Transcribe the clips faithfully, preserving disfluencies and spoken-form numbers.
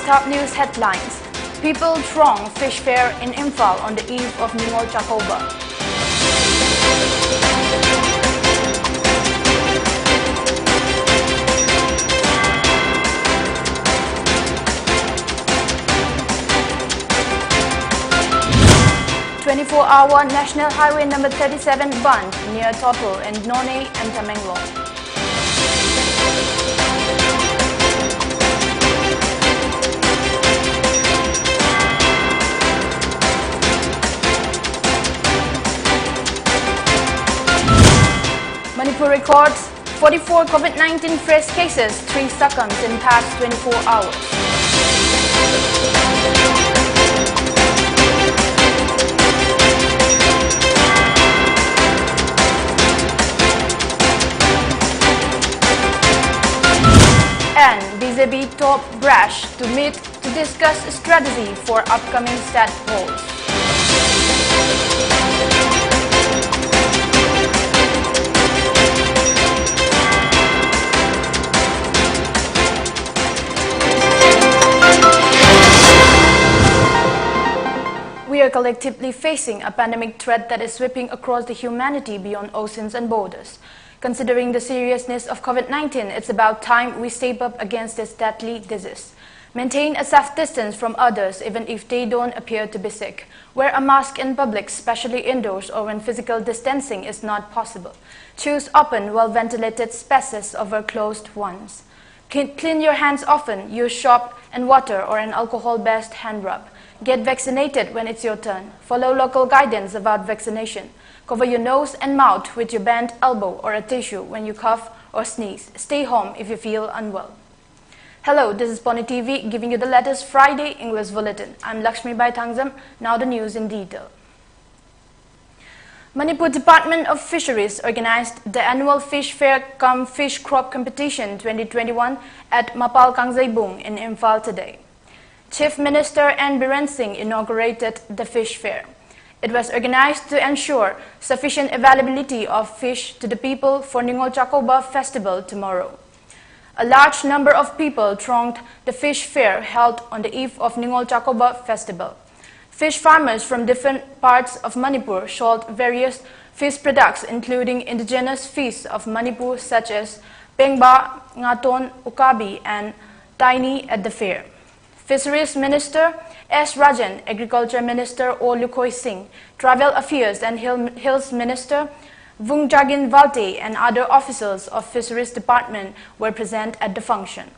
Top news headlines. People throng fish fair in Imphal on the eve of Ningol Chakouba. Twenty-four hour National Highway number thirty-seven bandh near Total in Noney and Tamenglong. Manipur records forty-four COVID nineteen fresh cases, three succumbs in past twenty-four hours. And B J P top brash to meet to discuss strategy for upcoming state polls. We are collectively facing a pandemic threat that is sweeping across the humanity beyond oceans and borders. Considering the seriousness of COVID nineteen, it's about time we step up against this deadly disease. Maintain a safe distance from others even if they don't appear to be sick. Wear a mask in public, especially indoors or when physical distancing is not possible. Choose open, well ventilated spaces over closed ones. Clean clean your hands often. Use soap and water or an alcohol based hand rub. Get vaccinated when it's your turn. Follow local guidance about vaccination. Cover your nose and mouth with your bent elbow or a tissue when you cough or sneeze. Stay home if you feel unwell. Hello, this is Pony T V giving you the latest Friday English bulletin. I'm Lakshmi Baithangzam. Now the news in detail. Manipur Department of Fisheries organized the annual Fish Fair cum Fish Crop Competition twenty twenty-one at Mapal Kangjeibung in Imphal today. Chief Minister N Biren Singh inaugurated the fish fair. It was organized to ensure sufficient availability of fish to the people for Ningol Chakouba festival tomorrow. A large number of people thronged the fish fair held on the eve of Ningol Chakouba festival. Fish farmers from different parts of Manipur sold various fish products, including indigenous fish of Manipur such as pengba, ngaton, ukabi, and taini at the fair. Fisheries Minister S Rajan, Agriculture Minister O Lukhoi Singh, Tribal Affairs and Hill, Hills Minister Vungjagen Valte, and other officials of Fisheries Department were present at the function.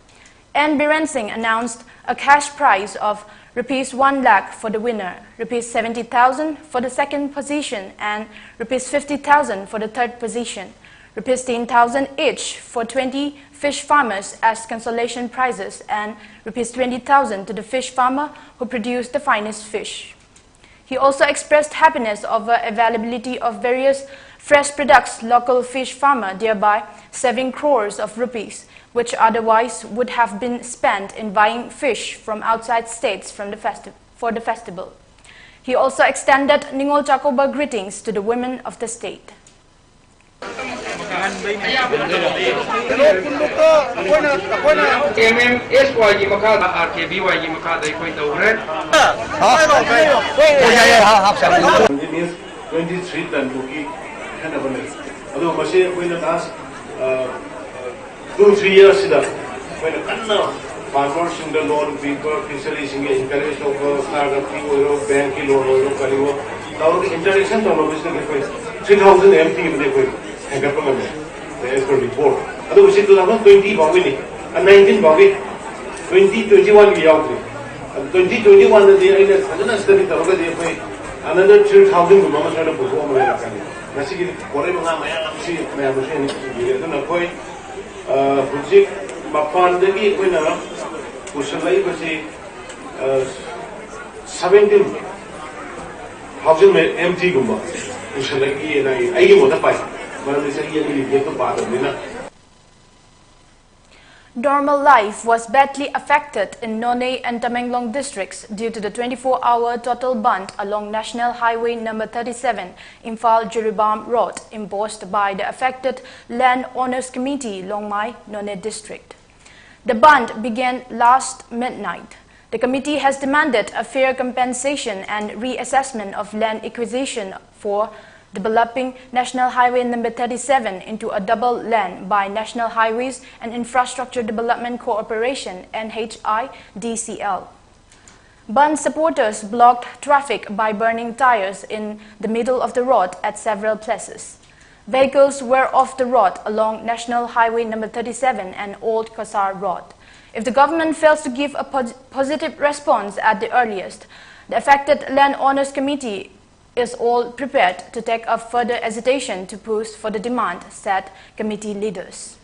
N Biren Singh announced a cash prize of rupees one lakh for the winner, rupees seventy thousand for the second position, and rupees fifty thousand for the third position, rupees ten thousand each for twenty fish farmers as consolation prizes, and rupees twenty thousand to the fish farmer who produced the finest fish. He also expressed happiness over availability of various fresh products local fish farmer, thereby saving crores of rupees, which otherwise would have been spent in buying fish from outside states from the festi- for the festival. He also extended Ningol Chakouba greetings to the women of the state. M M S ꯋꯥꯏꯒꯤ ꯃꯈꯥꯗ R ꯀꯦ B ꯋꯥꯏꯒꯤ ꯃꯈꯥꯗ ꯑꯩꯈꯣꯏ ꯇꯧꯈ꯭ꯔꯦ꯫ Twenty three ꯇꯟꯃꯨꯛꯀꯤ ꯈꯦꯠꯅꯕ ꯂꯩ꯫ ꯑꯗꯣ ꯃꯁꯤ ꯑꯩꯈꯣꯏꯅ ꯂꯥꯁ ꯇꯨ ꯊ꯭ꯔꯤ ꯌꯔꯁꯁꯤꯗ ꯑꯩꯈꯣꯏꯅ ꯀꯟꯅ ꯐꯥꯔꯃꯔꯁꯤꯡꯗ ꯂꯣꯟ ꯄꯤꯕ, ꯐꯤꯁꯔꯤꯁꯤꯡꯒꯤ ꯏꯟꯀꯔꯦꯖ ꯇꯧꯕ, ꯁ꯭ꯇꯥꯔꯠ ꯑꯞꯀꯤ ꯑꯣꯏꯔꯣ, ꯕꯦꯡꯀꯤ ꯂꯣꯟ ꯑꯣꯏꯔꯣ, ꯀꯔꯤ ꯑꯣꯏꯔꯣ ꯇꯧꯔꯒ ꯏꯟꯇꯔꯦꯛꯁꯟ ꯇꯧꯅꯕꯁꯤꯗꯒꯤ ꯑꯩꯈꯣꯏ ꯊ꯭ꯔꯤ ꯊꯥꯎꯖꯟ ꯑꯦꯝ ꯇꯤ ꯑꯃꯗꯤ ꯑꯩꯈꯣꯏ ꯍꯦꯟꯒꯠꯄ ꯉꯝꯃꯦ꯫ As per report. ꯑꯗꯨꯕꯨ ꯁꯤ ꯇꯨ ꯊꯥꯎꯖꯟ ꯇ꯭ꯋꯦꯟꯇꯤ ꯐꯥꯎꯒꯤꯅꯤ, ꯅꯥꯏꯟꯇꯤꯟ ꯐꯥꯎꯒꯤ, ꯇ꯭ꯋꯦꯟꯇꯤ ꯇ꯭ꯋꯦꯟꯇꯤ ꯋꯥꯟꯒꯤ ꯌꯥꯎꯗ꯭ꯔꯤ꯫ ꯑꯗꯨ ꯇ꯭ꯋꯦꯟꯇꯤ ꯇ꯭ꯋꯦꯟꯇꯤ ꯋꯥꯟꯗꯗꯤ ꯑꯩꯅ ꯐꯖꯅ ꯁ꯭ꯇꯗꯤ ꯇꯧꯔꯒꯗꯤ ꯑꯩꯈꯣꯏ ꯑꯅꯗꯔ ꯊ꯭ꯔꯤ ꯊꯥꯎꯖꯟꯒꯨꯝꯕ ꯑꯃ ꯁ꯭ꯋꯥꯏꯗ ꯄꯨꯊꯣꯛꯑꯝꯃꯦ ꯍꯥꯏꯔꯛꯀꯅꯤ꯫ ꯃꯁꯤꯒꯤ ꯄꯣꯔꯩ ꯃꯉꯥ ꯃꯌꯥꯝꯁꯤ ꯃꯌꯥꯝꯅꯁꯨ ꯍꯦꯟꯅ ꯎꯕꯤꯔꯦ꯫ ꯑꯗꯨꯅ ꯑꯩꯈꯣꯏ ꯑ, ꯍꯧꯖꯤꯛ ꯃꯄꯥꯟꯗꯒꯤ ꯑꯩꯈꯣꯏꯅ ꯄꯨꯁꯜꯂꯛꯏꯕꯁꯤ, ꯑ, ꯁꯚꯦꯟꯇꯤꯟ ꯊꯥꯎꯖꯟ ꯑꯦꯝ ꯇꯤꯒꯨꯝꯕ ꯄꯨꯁꯜꯂꯛꯏꯅ ꯑꯩ, ꯑꯩꯒꯤ ꯃꯣꯠꯇ ꯄꯥꯏ꯫ ꯃꯔꯝꯗꯤ ꯆꯍꯤ ꯑꯅꯤꯒꯤ ꯒꯦꯞꯇꯣ ꯄꯥꯗꯕꯅꯤꯅ꯫ Normal life was badly affected in Noney and Tamenglong districts due to the twenty-four hour total bandh along National Highway number thirty-seven, Imphal Jiribam Road, imposed by the affected Land Owners Committee, Longmai, Noney District. The bandh began last midnight. The committee has demanded a fair compensation and reassessment of land acquisition for developing National Highway number thirty-seven into a double lane by National Highways and Infrastructure Development Corporation, N H I D C L. Bandh supporters blocked traffic by burning tires in the middle of the road at several places. Vehicles were off the road along National Highway number thirty-seven and Old Kasar Road. If the government fails to give a pos-, positive response at the earliest, the affected Land Owners Committee is all prepared to take up further agitation to push for the demand, said committee leaders.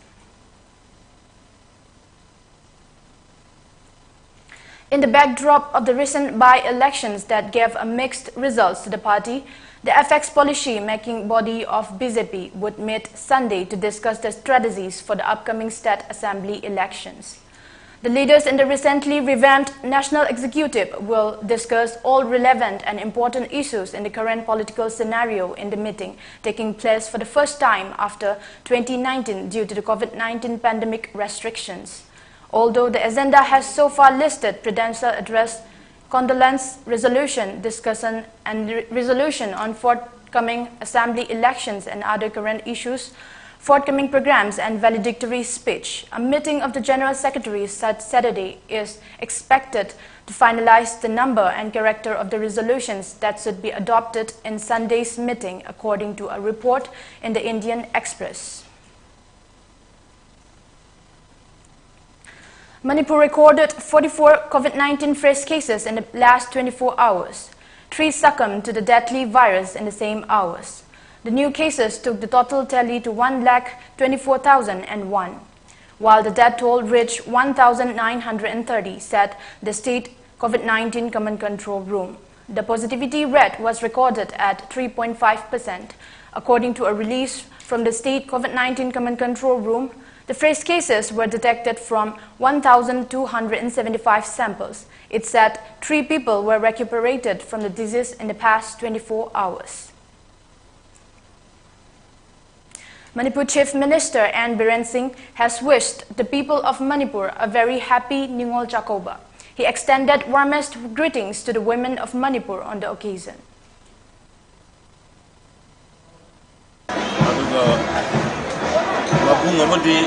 In the backdrop of the recent by-elections that gave a mixed results to the party, the apex policy making body of B J P would meet Sunday to discuss the strategies for the upcoming state assembly elections. The leaders in the recently revamped National Executive will discuss all relevant and important issues in the current political scenario in the meeting taking place for the first time after twenty nineteen due to the COVID nineteen pandemic restrictions. Although the agenda has so far listed presidential address, condolence resolution, discussion and re-, resolution on forthcoming assembly elections and other current issues, forthcoming programs and valedictory speech, a meeting of the General Secretary such Saturday is expected to finalize the number and character of the resolutions that should be adopted in Sunday's meeting, according to a report in the Indian Express. Manipur recorded forty-four COVID nineteen fresh cases in the last twenty-four hours. Three succumbed to the deadly virus in the same hours. The new cases took the total tally to one lakh twenty-four thousand and one, while the death toll reached one thousand nine hundred and thirty, said the state COVID nineteen Command Control Room. The positivity rate was recorded at three point five percent. According to a release from the state COVID nineteen Command Control Room, The fresh cases were detected from one thousand two hundred seventy-five samples. It said three people were recuperated from the disease in the past twenty-four hours. Manipur Chief Minister N Biren Singh has wished the people of Manipur a very happy Ningol Chakouba. He extended warmest greetings to the women of Manipur on the occasion. ꯑꯗꯨꯒ ꯃꯕꯨꯡ ꯑꯃꯗꯤ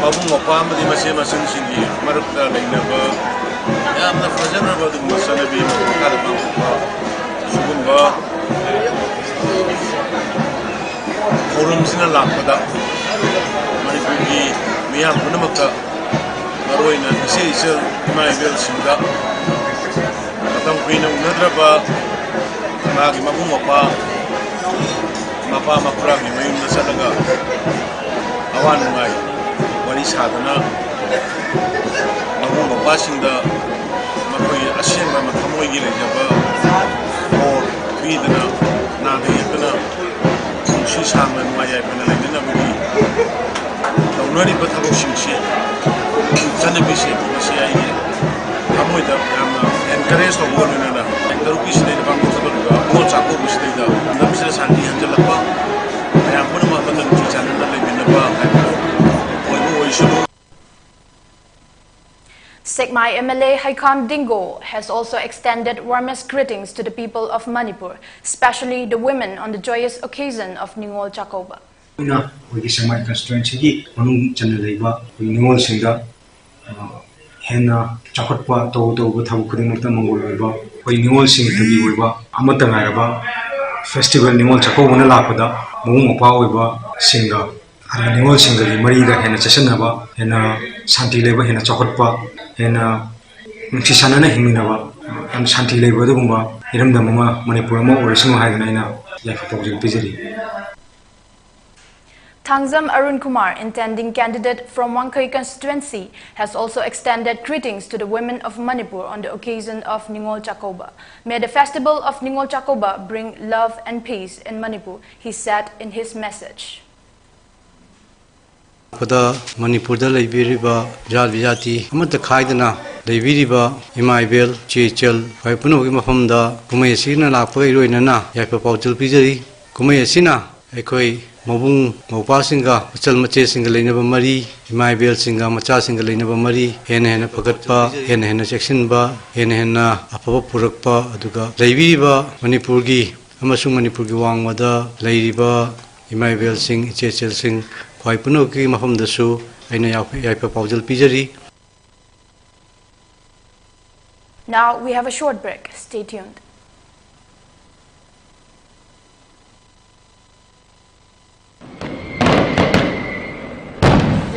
ꯃꯕꯨꯡ ꯃꯧꯄ꯭ꯋꯥ ꯑꯃꯗꯤ ꯃꯆꯦ ꯃꯆꯜꯁꯤꯡꯒꯤ ꯃꯔꯛꯇ ꯂꯩꯅꯕ ꯌꯥꯝꯅ ꯐꯖꯈ꯭ꯔꯕ ꯑꯗꯨꯒꯨꯝꯕ ꯆꯠꯅꯕꯤ ꯑꯃ ꯃꯈꯥꯗ ꯄꯥꯡꯊꯣꯛꯄ ꯁꯤꯒꯨꯝꯕ ꯊꯧꯔꯝꯁꯤꯅ ꯂꯥꯛꯄꯗ ꯃꯅꯤꯄꯨꯔꯒꯤ ꯃꯤꯌꯥꯝ ꯄꯨꯝꯅꯃꯛꯇ ꯃꯔꯨꯑꯣꯏꯅ ꯏꯆꯦ ꯏꯆꯜ ꯏꯃꯥ ꯏꯕꯦꯜꯁꯤꯡꯗ ꯃꯇꯝ ꯀꯨꯏꯅ ꯎꯅꯗ꯭ꯔꯕ ꯃꯥꯒꯤ ꯃꯕꯨꯡ ꯃꯧꯄ꯭ꯋꯥ ꯃꯄꯥ ꯃꯄꯨꯔꯥꯒꯤ ꯃꯌꯨꯝꯗ ꯆꯠꯂꯒ ꯑꯋꯥ ꯅꯨꯡꯉꯥꯏ ꯋꯥꯔꯤ ꯁꯥꯗꯨꯅ ꯃꯕꯨꯡ ꯃꯧꯄ꯭ꯋꯥꯁꯤꯡꯗ ꯃꯈꯣꯏꯒꯤ ꯑꯁꯦꯡꯕ ꯊꯃꯣꯏꯒꯤ ꯂꯩꯖꯕ ꯕꯣꯔ ꯄꯤꯗꯨꯅ ꯅꯥꯗ ꯌꯦꯛꯇꯅ ꯄꯨꯟꯁꯤ ꯁꯥꯡꯅ ꯅꯨꯡꯉꯥꯏ ꯌꯥꯏꯐꯅ ꯂꯩꯅꯅꯕꯒꯤ ꯇꯧꯅꯔꯤꯕ ꯊꯕꯛꯁꯤꯡꯁꯤ ꯆꯠꯅꯕꯤꯁꯦ ꯃꯁꯤ ꯑꯩꯒꯤ ꯊꯃꯣꯏꯗ ꯌꯥꯝꯅ ꯑꯦꯟꯀꯔꯦꯖ ꯇꯧꯕ ꯑꯣꯏꯅ ꯇꯔꯨꯛꯀꯤ ꯁꯤꯗꯩꯗ ꯄꯥꯡꯊꯣꯛꯀꯗꯧꯔꯤꯕ ꯅꯤꯉꯣꯜ ꯆꯥꯛꯀꯧꯕꯁꯤꯗꯩꯗ ꯂꯝꯁꯤꯗ ꯁꯥꯟꯇꯤ ꯍꯟꯖꯤꯜꯂꯛꯄ ꯃꯌꯥꯝ ꯄꯨꯝꯅꯃꯛ ꯑꯃꯠꯇ ꯅꯨꯡꯁꯤ ꯆꯥꯟꯅꯅ ꯂꯩꯃꯤꯟꯅꯕ ꯍꯥꯏꯕꯗꯨ ꯑꯣꯏꯕ ꯑꯣꯏꯁꯅꯨ꯫ Sekmai M L A Haikam Dingo has also extended warmest greetings to the people of Manipur, especially the women, on the joyous occasion of Ningol Chakouba. ꯑꯩꯈꯣꯏꯅ ꯑꯩꯈꯣꯏꯒꯤ ꯁꯦꯛꯃꯥꯏ ꯀꯟꯁꯇꯤꯇ꯭ꯋꯦꯟꯁꯤꯒꯤ ꯃꯅꯨꯡ ꯆꯟꯅ ꯂꯩꯕ ꯑꯩꯈꯣꯏꯒꯤ ꯅꯤꯉꯣꯜꯁꯤꯡꯗ ꯍꯦꯟꯅ ꯆꯥꯎꯈꯠꯄ ꯇꯧ ꯇꯧꯕ ꯊꯕꯛ ꯈꯨꯗꯤꯡꯃꯛꯇ ꯃꯪꯒꯣꯜ ꯑꯣꯏꯕ ꯑꯩꯈꯣꯏ ꯅꯤꯉꯣꯜꯁꯤꯡꯒꯤ ꯑꯣꯏꯕ ꯑꯃꯠꯇ ꯉꯥꯏꯔꯕ ꯐꯦꯁꯇꯤꯚꯦꯜ ꯅꯤꯉꯣꯜ ꯆꯥꯛꯀꯧꯕꯅ ꯂꯥꯛꯄꯗ ꯃꯕꯨꯡ ꯃꯧꯄ꯭ꯋꯥ ꯑꯣꯏꯕꯁꯤꯡꯒ ꯑꯗꯨꯒ ꯅꯤꯉꯣꯜꯁꯤꯡꯒꯒꯤ ꯃꯔꯤꯗ ꯍꯦꯟꯅ ꯆꯦꯠꯁꯤꯟꯅꯕ, ꯍꯦꯟꯅ ꯁꯥꯟꯇꯤ ꯂꯩꯕ, ꯍꯦꯟꯅ ꯆꯥꯎꯈꯠꯄ, ꯍꯦꯟꯅ ꯅꯨꯡꯁꯤ ꯆꯥꯟꯅꯅ ꯍꯤꯡꯃꯤꯟꯅꯕ, ꯌꯥꯝ ꯁꯥꯟꯇꯤ ꯂꯩꯕ ꯑꯗꯨꯒꯨꯝꯕ ꯏꯔꯝꯗꯝ ꯑꯃ ꯃꯅꯤꯄꯨꯔ ꯑꯃ ꯑꯣꯏꯔꯁꯅꯨ ꯍꯥꯏꯗꯅ ꯑꯩꯅ ꯌꯥꯏꯐ ꯄꯥꯎꯖꯦꯜ ꯄꯤꯖꯔꯤ꯫ Thangzam Arun Kumar, intending candidate from Wangkhei constituency, has also extended greetings to the women of Manipur on the occasion of Ningol Chakouba. May the festival of Ningol Chakouba bring love and peace in Manipur, he said in his message. ꯂꯥꯛꯄꯗ ꯃꯅꯤꯄꯨꯔꯗ ꯂꯩꯕꯤꯔꯤꯕ ꯖꯥꯠ ꯕꯤꯖꯥꯇꯤ ꯑꯃꯠꯇ ꯈꯥꯏꯗꯅ ꯂꯩꯕꯤꯔꯤꯕ ꯏꯃꯥ ꯏꯕꯦꯜ, ꯏꯆꯦ ꯏꯆꯜ, ꯈ꯭ꯋꯥꯏ ꯄꯨꯝꯅꯃꯛꯀꯤ ꯃꯐꯝꯗ ꯀꯨꯝꯍꯩ ꯑꯁꯤꯅ ꯂꯥꯛꯄꯒ ꯏꯔꯣꯏꯅꯅ ꯌꯥꯏꯐ ꯄꯥꯎꯖꯦꯜ ꯄꯤꯖꯔꯤ꯫ ꯀꯨꯝꯍꯩ ꯑꯁꯤꯅ ꯑꯩꯈꯣꯏ ꯃꯕꯨꯡ ꯃꯧꯄ꯭ꯋꯥꯁꯤꯡꯒ, ꯃꯆꯜ ꯃꯆꯦꯁꯤꯡꯒ ꯂꯩꯅꯕ ꯃꯔꯤ, ꯏꯃꯥ ꯏꯕꯦꯜꯁꯤꯡꯒ ꯃꯆꯥꯁꯤꯡꯒ ꯂꯩꯅꯕ ꯃꯔꯤ ꯍꯦꯟꯅ ꯍꯦꯟꯅ ꯐꯒꯠꯄ, ꯍꯦꯟꯅ ꯍꯦꯟꯅ ꯆꯦꯛꯁꯤꯟꯕ, ꯍꯦꯟꯅ ꯍꯦꯟꯅ ꯑꯐꯕ ꯄꯨꯔꯛꯄ, ꯑꯗꯨꯒ ꯂꯩꯕꯤꯔꯤꯕ ꯃꯅꯤꯄꯨꯔꯒꯤ ꯑꯃꯁꯨꯡ ꯃꯅꯤꯄꯨꯔꯒꯤ ꯋꯥꯡꯃꯗ ꯂꯩꯔꯤꯕ ꯏꯃꯥ ꯏꯕꯦꯜꯁꯤꯡ, ꯏꯆꯦ ꯏꯆꯜꯁꯤꯡ, ꯈ꯭ꯋꯥꯏ ꯄꯨꯝꯅꯃꯛꯀꯤ ꯃꯐꯝꯗꯁꯨ ꯑꯩꯅ ꯌꯥꯏꯐ-, ꯌꯥꯏꯐ ꯄꯥꯎꯖꯦꯜ ꯄꯤꯖꯔꯤ꯫ Now we have a short break. Stay tuned.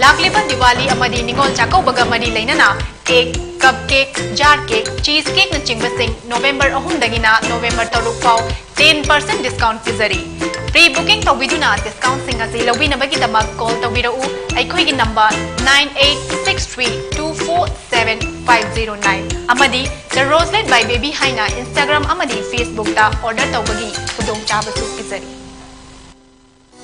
ꯂꯥꯛꯂꯤꯕ ꯗꯤꯋꯥꯂꯤ ꯑꯃꯗꯤ ꯅꯤꯉꯣꯜ ꯆꯥꯛꯀꯧꯕꯒ ꯃꯔꯤ ꯂꯩꯅꯅ ꯀꯦꯛ, ꯀꯞ ꯀꯦꯛ, ꯖꯥꯔ ꯀꯦꯛ, ꯆꯤꯁ ꯀꯦꯛꯅꯆꯤꯡꯕꯁꯤꯡ ꯅꯣꯕꯦꯝꯕꯔ ꯑꯍꯨꯝꯗꯒꯤꯅ ꯅꯣꯕꯦꯝꯕꯔ ꯇꯔꯨꯛ ꯐꯥꯎ ten percent discount ꯄꯤꯖꯔꯤ꯫ Pre booking ꯇꯧꯕꯤꯗꯨꯅ discountꯁꯤꯡ ꯑꯁꯤ ꯂꯧꯕꯤꯅꯕꯒꯤꯗꯃꯛ call ꯇꯧꯕꯤꯔꯛꯎ꯫ ꯑꯩꯈꯣꯏꯒꯤ number nine eight six three two four seven five zero nine ꯑꯃꯗꯤ The Roselet by Baby ꯍꯥꯏꯅ Instagram ꯑꯃꯗꯤ Facebookꯇ order ꯇꯧꯕꯒꯤ ꯈꯨꯗꯣꯡꯆꯥꯕꯁꯨ ꯄꯤꯖꯔꯤ꯫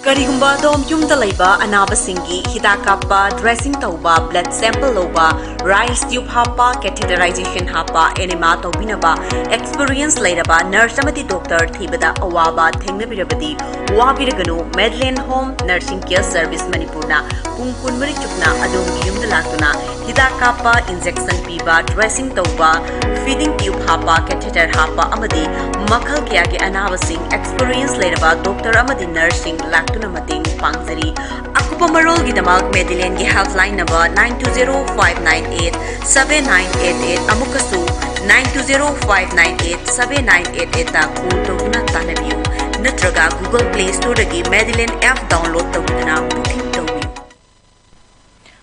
ꯀꯔꯤꯒꯨꯝꯕ ꯑꯗꯣꯝ ꯌꯨꯝꯗ ꯂꯩꯕ ꯑꯅꯥꯕꯁꯤꯡꯒꯤ ꯍꯤꯗꯥꯛ ꯀꯥꯞꯄ, dressing ꯇꯧꯕ, blood sample ꯂꯧꯕ, rice tube ꯍꯥꯞꯄ, catheterization ꯍꯥꯞꯄ, enema ꯇꯧꯕꯤꯅꯕ experience ꯂꯩꯔꯕ nurse ꯑꯃꯗꯤ doctor ꯊꯤꯕꯗ ꯑꯋꯥꯕ ꯊꯦꯡꯅꯕꯤꯔꯕꯗꯤ ꯋꯥꯕꯤꯔꯒꯅꯨ꯫ Madeline Home Nursing Care Service ꯃꯅꯤꯄꯨꯔꯅ ꯄꯨꯡ ꯀꯨꯟꯃꯔꯤ ꯆꯨꯞꯅ ꯑꯗꯣꯝꯒꯤ ꯌꯨꯝꯗ ꯂꯥꯛꯇꯨꯅ ꯍꯤꯗꯥꯛ ꯀꯥꯞꯄ, injection ꯄꯤꯕ, dressing ꯇꯧꯕ, feeding tube ꯍꯥꯞꯄ, catheter ꯍꯥꯞꯄ ꯑꯃꯗꯤ ꯃꯈꯜ ꯀꯌꯥꯒꯤ ꯑꯅꯥꯕꯁꯤꯡ experience ꯂꯩꯔꯕ doctor ꯑꯃꯗꯤ nurseꯁꯤꯡ ꯂꯥꯛꯇꯨꯅ ꯃꯇꯦꯡ ꯄꯥꯡꯖꯔꯤ꯫ ꯑꯀꯨꯞꯄ ꯃꯔꯣꯜꯒꯤꯗꯃꯛ Madelineꯒꯤ helpline number nine two zero five nine eight seven nine eight eight ꯑꯃꯨꯛꯀꯁꯨ nine two zero five nine eight seven nine eight eightꯇ call ꯇꯧꯗꯨꯅ ꯇꯥꯟꯅꯕꯤꯌꯨ ꯅꯠꯇ꯭ꯔꯒ Google Play Storeꯗꯒꯤ Madeline app download ꯇꯧꯗꯨꯅ booking ꯇꯧꯕꯤꯌꯨ꯫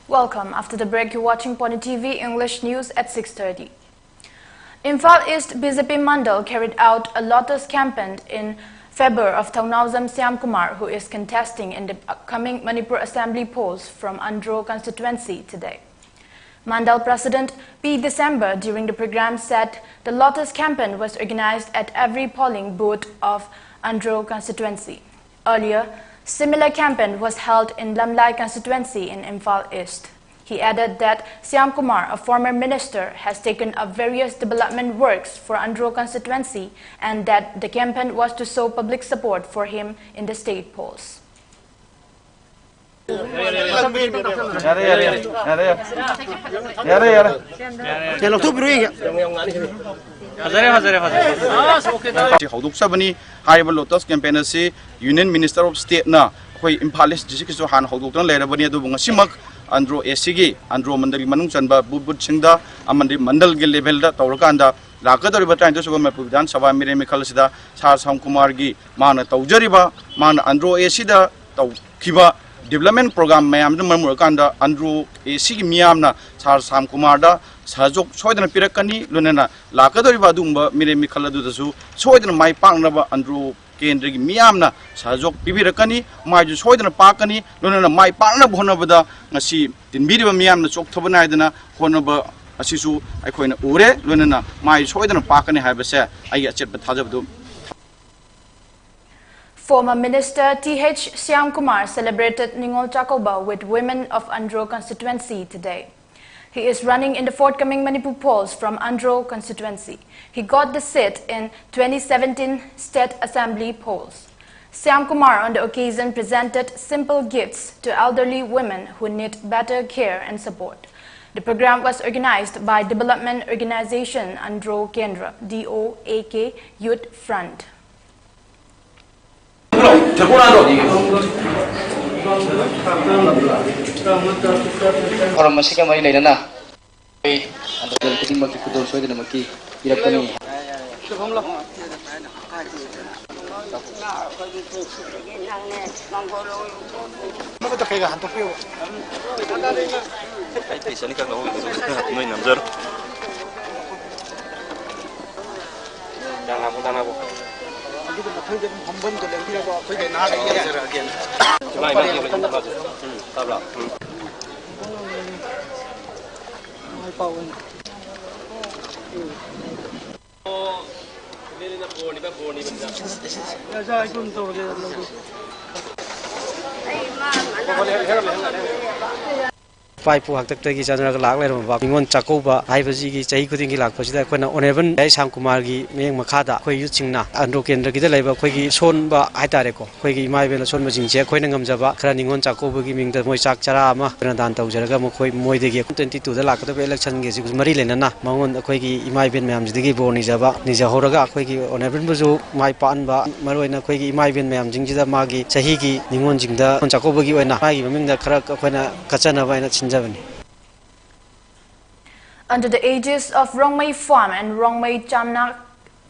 Welcome. After the break, you're watching Pony T V English News at six thirty. Imphal East B J P Mandal carried out a Lotus campaign in favor of Thongnaojam Shyam Kumar, who is contesting in the upcoming Manipur Assembly polls from Andro constituency today. Mandal President P December during the program said the Lotus campaign was organized at every polling booth of Andro constituency. Earlier, Similar campaign was held in Lamlai constituency in Imphal East. He added that Shyam Kumar, a former minister, has taken up various development works for Andro constituency and that the campaign was to show public support for him in the state polls. ꯌꯥꯔꯦ, ꯌꯥꯔꯦ, ꯌꯥꯔꯦ, ꯌꯥꯔꯦ, ꯌꯥꯔꯦ, ꯌꯥꯔꯦ, ꯌꯥꯔꯦ꯫ ꯁꯦ, ꯂꯧꯊꯣꯛꯄꯤꯔꯣ, ꯌꯦꯡꯒꯦ꯫ ꯐꯖꯔꯦ, ꯐꯖꯔꯦ, ꯐꯖꯔꯦ꯫ ꯑꯁꯤ ꯍꯧꯗꯣꯛꯆꯕꯅꯤ꯫ ꯍꯥꯏꯔꯤꯕ ꯂꯣꯇꯁ ꯀꯦꯝꯄꯦꯟ ꯑꯁꯤ Union Minister of Stateꯅ ꯑꯩꯈꯣꯏ ꯏꯝꯐꯥꯜ ꯏꯁ ꯗꯤꯁꯇ꯭ꯔꯤꯛꯀꯤꯁꯨ ꯍꯥꯟꯅ ꯍꯧꯗꯣꯛꯇꯨꯅ ꯂꯩꯔꯕꯅꯤ꯫ ꯑꯗꯨꯕꯨ ꯉꯁꯤꯃꯛ ꯑꯟꯗ꯭ꯔꯣ ꯑꯦꯁꯤꯒꯤ, ꯑꯟꯗ꯭ꯔꯣ ꯃꯟꯗꯜꯒꯤ ꯃꯅꯨꯡ ꯆꯟꯕ ꯕꯨꯠ ꯕꯨꯠꯁꯤꯡꯗ ꯑꯃꯗꯤ ꯃꯟꯗꯜꯒꯤ ꯂꯦꯚꯦꯜꯗ ꯇꯧꯔꯀꯥꯟꯗ ꯂꯥꯛꯀꯗꯧꯔꯤꯕ ꯇꯔꯥꯅꯤꯊꯣꯏ ꯁꯨꯕ ꯃꯅꯤꯄꯨꯔ ꯕꯤꯙꯥꯟ ꯁꯚꯥ ꯃꯤꯔꯦꯝ ꯃꯤꯈꯜ ꯑꯁꯤꯗ ꯁꯥꯔ ꯁ꯭ꯌꯥꯝ ꯀꯨꯃꯥꯔꯒꯤ ꯃꯥꯅ ꯇꯧꯖꯔꯤꯕ, ꯃꯥꯅ ꯑꯟꯗ꯭ꯔꯣ ꯑꯦꯁꯤꯗ ꯇꯧꯈꯤꯕ development program ꯃꯌꯥꯝꯗꯨꯅ ꯃꯔꯝ ꯑꯣꯏꯔꯀꯥꯟꯗ ꯑꯟꯗ꯭ꯔꯣ ꯑꯦꯁꯤꯒꯤ ꯃꯤꯌꯥꯝꯅ ꯁꯥꯔ ꯁ꯭ꯌꯥꯝ ꯀꯨꯃꯥꯔꯗ ꯁꯍꯖꯣꯛ ꯁꯣꯏꯗꯅ ꯄꯤꯔꯛꯀꯅꯤ꯫ ꯂꯣꯏꯅꯅ ꯂꯥꯛꯀꯗꯧꯔꯤꯕ ꯑꯗꯨꯒꯨꯝꯕ ꯃꯤꯔꯦꯝ ꯃꯤꯈꯜ ꯑꯗꯨꯗꯁꯨ ꯁꯣꯏꯗꯅ ꯃꯥꯏ ꯄꯥꯛꯅꯕ ꯑꯟꯗ꯭ꯔꯣ ꯀꯦꯟꯗ꯭ꯔꯒꯤ ꯃꯤꯌꯥꯝꯅ ꯁꯍꯖꯣꯛ ꯄꯤꯕꯤꯔꯛꯀꯅꯤ꯫ ꯃꯥꯏꯁꯨ ꯁꯣꯏꯗꯅ ꯄꯥꯛꯀꯅꯤ꯫ ꯂꯣꯏꯅꯅ ꯃꯥꯏ ꯄꯥꯛꯅꯕ ꯍꯣꯠꯅꯕꯗ ꯉꯁꯤ ꯇꯤꯟꯕꯤꯔꯤꯕ ꯃꯤꯌꯥꯝꯅ ꯆꯣꯛꯊꯕ ꯅꯥꯏꯗꯅ ꯍꯣꯠꯅꯕ ꯑꯁꯤꯁꯨ ꯑꯩꯈꯣꯏꯅ ꯎꯔꯦ꯫ ꯂꯣꯏꯅꯅ ꯃꯥꯏ ꯁꯣꯏꯗꯅ ꯄꯥꯛꯀꯅꯤ ꯍꯥꯏꯕꯁꯦ ꯑꯩꯒꯤ ꯑꯆꯦꯠꯄ ꯊꯥꯖꯕꯗꯨ Former Minister T H Shyam Kumar celebrated Ningol Chakouba with women of Andro constituency today. He is running in the forthcoming Manipur polls from Andro constituency. He got the seat in twenty seventeen State Assembly polls. Shyam Kumar on the occasion presented simple gifts to elderly women who need better care and support. The program was organized by Development Organization Andro Kendra, D O A K Youth Front. ꯊꯧꯔꯝ ꯑꯁꯤꯒ ꯃꯔꯤ ꯂꯩꯅꯅ ꯑꯩꯈꯣꯏ ꯑꯟꯗ꯭ꯔꯣ ꯈꯨꯗꯤꯡꯃꯛꯀꯤ ꯈꯨꯗꯣꯜ ꯁꯣꯏꯗꯅꯃꯛꯀꯤ ꯄꯤꯔꯛꯀꯅꯤ꯫ ꯑꯃꯈꯛꯇ ꯀꯩꯒ ꯍꯟꯗꯣꯛꯄꯤꯌꯣ꯫ ꯑꯩ ꯄꯤꯁ ꯑꯅꯤꯈꯛ ꯂꯧꯍꯧꯒꯦ꯫ ꯅꯣꯏ ꯅꯝꯖꯔꯣ꯫ ꯗꯥꯅꯥꯕꯨ, ꯗꯥꯅꯥꯕꯨ꯫ ꯑꯗꯨꯒ ꯃꯊꯪꯗ ꯑꯗꯨꯝ ꯐꯝꯐꯝꯗꯣ ꯂꯦꯡꯕꯤꯔꯒ ꯑꯩꯈꯣꯏ ꯀꯩꯅꯥ ꯍꯦꯛ ꯌꯦꯡꯖꯔꯛꯑꯒꯦꯅ꯫ ꯏꯃꯥ, ꯏꯃꯥ, ꯏꯃꯥ, ꯏꯃꯥ, ꯏꯃꯥ꯫ ꯎꯝ, ꯇꯥꯕ꯭ꯔꯥ? ꯎꯝ꯫ ꯃꯥꯏ ꯄꯥꯛꯑꯣꯅꯦ꯫ ꯏꯃꯦꯂꯤꯅ ꯕꯣꯔꯅꯤꯕ, ꯕꯣꯔꯅꯤꯕ꯫ ꯑꯣꯖꯥ, ꯑꯩ ꯑꯗꯨꯝ ꯇꯧꯔꯒꯦ, ꯂꯧꯒꯦ꯫ ꯏꯄꯥ ꯏꯄꯨ ꯍꯥꯛꯇꯛꯇꯒꯤ ꯆꯠꯅꯔꯒ ꯂꯥꯛ ꯂꯩꯔꯝꯃꯕ ꯅꯤꯉꯣꯜ ꯆꯥꯛꯀꯧꯕ ꯍꯥꯏꯕꯁꯤꯒꯤ ꯆꯍꯤ ꯈꯨꯗꯤꯡꯒꯤ ꯂꯥꯛꯄꯁꯤꯗ ꯑꯩꯈꯣꯏꯅ ꯑꯣꯅꯔꯦꯕꯜ ꯌꯥꯏꯁꯥꯝ ꯀꯨꯃꯥꯔꯒꯤ ꯃꯤꯠꯌꯦꯡ ꯃꯈꯥꯗ ꯑꯩꯈꯣꯏ ꯌꯨꯠꯁꯤꯡꯅ ꯑꯟꯗ꯭ꯔꯣ ꯀꯦꯟꯗ꯭ꯔꯒꯤꯗ ꯂꯩꯕ ꯑꯩꯈꯣꯏꯒꯤ ꯁꯣꯟꯕ ꯍꯥꯏꯇꯥꯔꯦꯀꯣ, ꯑꯩꯈꯣꯏꯒꯤ ꯏꯃꯥ ꯏꯕꯦꯜ ꯑꯁꯣꯟꯕꯁꯤꯡꯁꯦ ꯑꯩꯈꯣꯏꯅ ꯉꯝꯖꯕ ꯈꯔ ꯅꯤꯉꯣꯜ ꯆꯥꯛꯀꯧꯕꯒꯤ ꯃꯤꯡꯗ ꯃꯣꯏ ꯆꯥꯛ ꯆꯔꯥ ꯑꯃ ꯄꯤꯔꯥ ꯗꯥꯟ ꯇꯧꯖꯔꯒ ꯃꯈꯣꯏ, ꯃꯣꯏꯗꯒꯤ ꯇ꯭ꯋꯦꯟꯇꯤ ꯇꯨꯗ ꯂꯥꯛꯀꯗꯕ ꯏꯂꯦꯛꯁꯟꯒꯤꯁꯤ ꯃꯔꯤ ꯂꯩꯅꯅ ꯃꯉꯣꯟ ꯑꯩꯈꯣꯏꯒꯤ ꯏꯃꯥ ꯏꯕꯦꯜ ꯃꯌꯥꯝꯁꯤꯗꯒꯤ ꯕꯣꯔ ꯅꯤꯖꯕ, ꯅꯤꯖꯍꯧꯔꯒ ꯑꯩꯈꯣꯏꯒꯤ ꯑꯣꯅꯔꯦꯕꯜꯕꯨꯁꯨ ꯃꯥꯏ ꯄꯥꯛꯍꯟꯕ, ꯃꯔꯨꯑꯣꯏꯅ ꯑꯩꯈꯣꯏꯒꯤ ꯏꯃꯥ ꯏꯕꯦꯜ ꯃꯌꯥꯝꯁꯤꯡꯁꯤꯗ ꯃꯥꯒꯤ ꯆꯍꯤꯒꯤ ꯅꯤꯉꯣꯜꯁꯤꯡꯗ ꯆꯥꯛꯀꯧꯕꯒꯤ ꯑꯣꯏꯅ ꯃꯥꯒꯤ ꯃꯃꯤꯡꯗ ꯈꯔ ꯑꯩꯈꯣꯏꯅ ꯀꯠꯆꯅꯕ ꯍꯥꯏꯅ ꯁꯤꯟꯖꯕꯅꯤ꯫ Under the aegis of Rongmei Farm and Rongmei Chamnak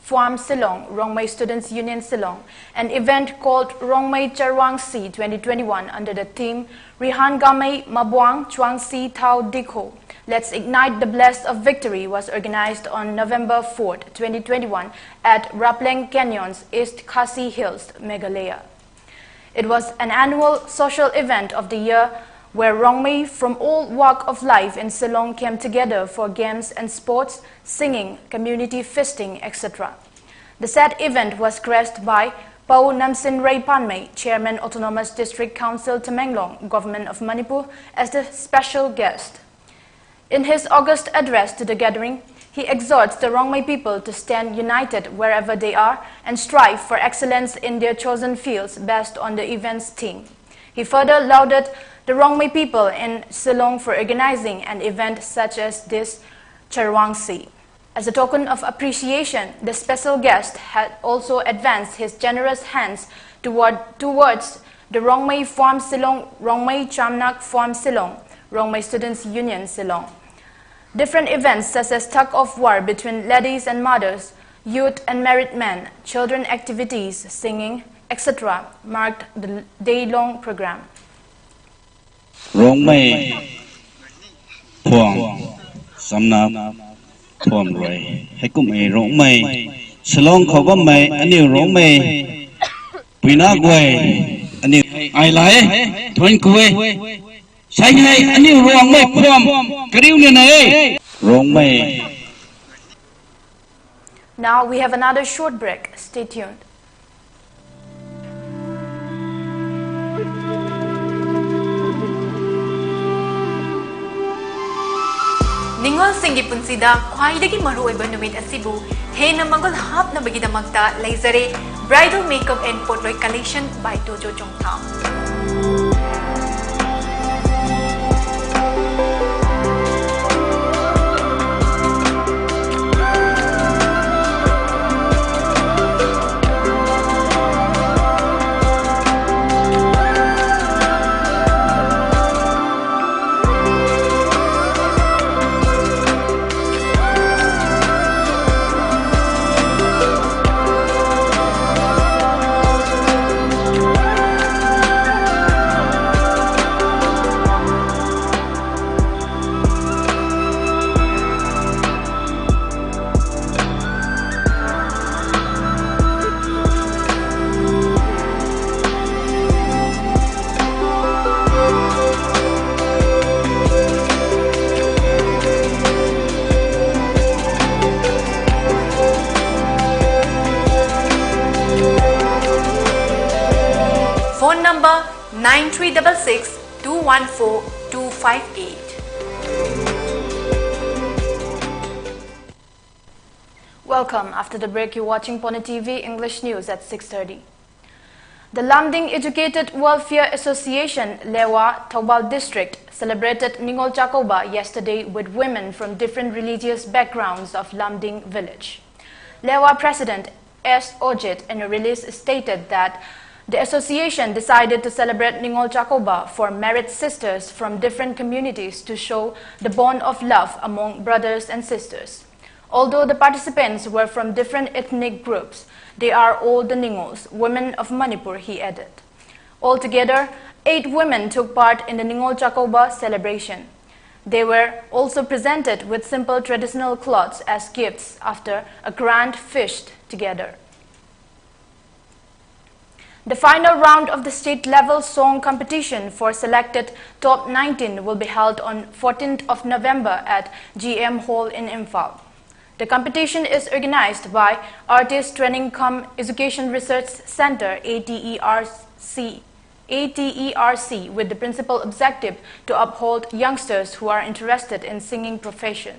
Farm Shillong, Rongmei Students Union Shillong, an event called Rongmei Charwangsi twenty twenty-one under the theme Rihan Gamei Mabuang Chuangsi Thao Dikho, Let's Ignite the Blast of Victory was organized on November fourth, twenty twenty-one at Rapleng Canyons, East Khasi Hills, Meghalaya. It was an annual social event of the year where Rongmei from all walk of life in Shillong came together for games and sports, singing, community feasting, et cetera. The said event was graced by Pau Namsin Ray Panmei, Chairman Autonomous District Council Tamenglong, Government of Manipur, as the special guest. In his August address to the gathering, he exhorts the Rongmei people to stand united wherever they are and strive for excellence in their chosen fields based on the event's theme. He further lauded the Rongmei people in Shillong for organizing an event such as this Charwangsi. As a token of appreciation, the special guest had also advanced his generous hands toward, towards the Rongmei Farm Shillong, Rongmei Chamnak Farm Shillong, Rongmei Students Union Shillong. Different events such as tug of war between ladies and mothers, youth and married men, children activities, singing, et cetera marked the day-long program. Rongmei Phuam Samna Phuam Roi. Haikum ei Rongmei Shillong khogam mei aniu Rongmei Puina Guai aniu ai lai Thuan Kuai. Sai hai aniu Rongmei Phuam kariu ne na ei. Rongmei. Now we have another short break. Stay tuned. ꯅꯤꯡꯉꯣꯜꯁꯤꯡꯒꯤ ꯄꯨꯟꯁꯤꯗ ꯈ꯭ꯋꯥꯏꯗꯒꯤ ꯃꯔꯨꯑꯣꯏꯕ ꯅꯨꯃꯤꯠ ꯑꯁꯤꯕꯨ ꯍꯦꯟꯅ ꯃꯒꯨꯟ ꯍꯥꯞꯅꯕꯒꯤꯗꯃꯛꯇ ꯂꯩꯖꯔꯦ Bridal Makeup and Potloy Collection by Tojo Chongtham. Phone number nine three double six two one four two five eight. Welcome. After the break, you're watching Pone T V English News at six thirty. The Lumding Educated Welfare Association, Lewa, Thoubal District, celebrated Ningol Chakouba yesterday with women from different religious backgrounds of Lumding village. Lewa President S Ojit, in a release, stated that the association decided to celebrate Ningol Chakouba for married sisters from different communities to show the bond of love among brothers and sisters. Although the participants were from different ethnic groups, they are all the Ningols, women of Manipur, he added. Altogether, eight women took part in the Ningol Chakouba celebration. They were also presented with simple traditional clothes as gifts after a grand feast together. The final round of the state-level song competition for selected top nineteen will be held on fourteenth of November at G M Hall in Imphal. The competition is organized by Artist Training cum Education Research Center, A T E R C. A T E R C, with the principal objective to uphold youngsters who are interested in singing profession.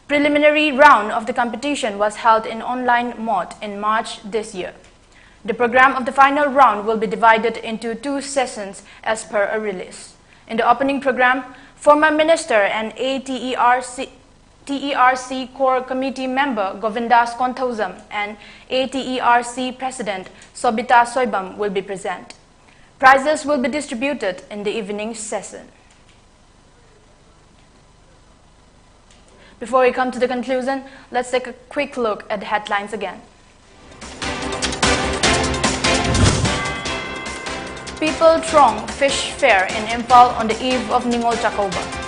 Preliminary round of the competition was held in online mode in March this year. The program of the final round will be divided into two sessions as per a release. In the opening program, former minister and A T E R C, T E R C core committee member Govindas Konthoujam and A T E R C president Sobita Soibam will be present. Prizes will be distributed in the evening session. Before we come to the conclusion, let's take a quick look at the headlines again. People throng Fish Fair in Imphal on the eve of Ningol Chakouba.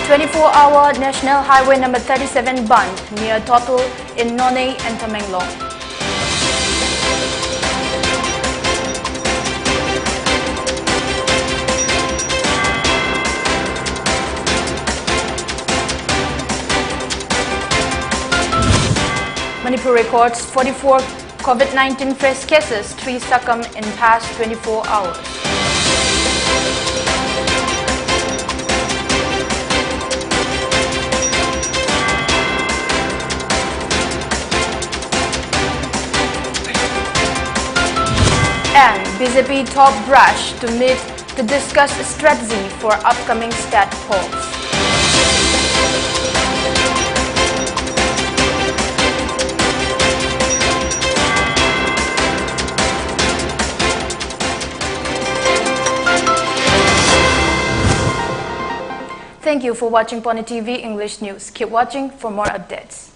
Twenty-four hour National Highway number thirty-seven bandh near Total in Noney and Tamenglong. Manipur records forty-four COVID nineteen fresh cases, three succumb in past twenty-four hours. And B J P top brash to meet to discuss strategy for upcoming state polls. Thank you for watching Pone T V English News. Keep watching for more updates.